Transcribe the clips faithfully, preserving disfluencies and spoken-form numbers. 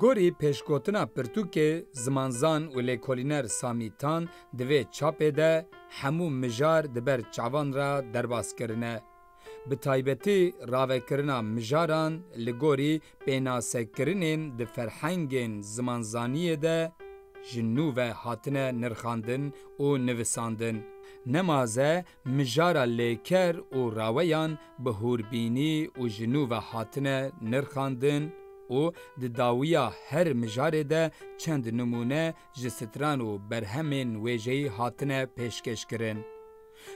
Gorî pêşgotina pirtûkê, zimanzan û lêkolîner Samî Tan di vê çapê de hemû mijar di ber çavan re derbas kirine. Bi taybetî ravekirina mijaran li gorî pênasekirinên di ferhengên zimanzaniyê de ji nû ve hatine nirxandin û nivisandin. Nemaze mijara lêker û raweyan bi hûrbînî û ji nû ve hatine nirxandin û di dawiya her mijarê de çend nimûne ji stran û berhemên wêjeyî hatine pêşkêşkirin.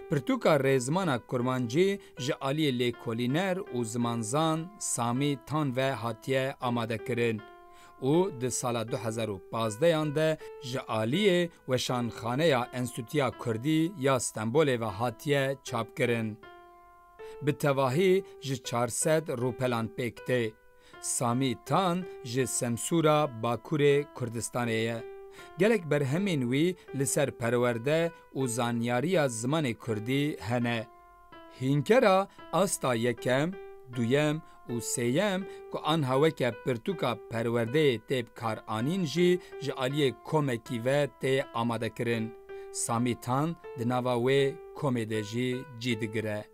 Pirtûka rêzimana kurmancî ji aliyê lêkolîner û zimanzan Samî Tan ve hatiye amadekirin û di sala du hezar û pazdehan de ji aliyê Weşanxaneya Enstîtuya Kurdî ya Stenbolê ve hatiye çapkirin. Bi tevahî ji çar sed rûpelan pêk tê. Samî Tan ji Semsûra Bakurê Kurdistanê ye. Gelek berhemên wî li ser perwerde û zanyariya zimanê kurdî hene. Hînkera asta yekem, duyem û sêyem ku anha weke pirtûka perwerdeyê tê bikaranîn jî ji aliyê komekî ve tê amadekirin. Samî Tan di nava wê komê de jî cî digire.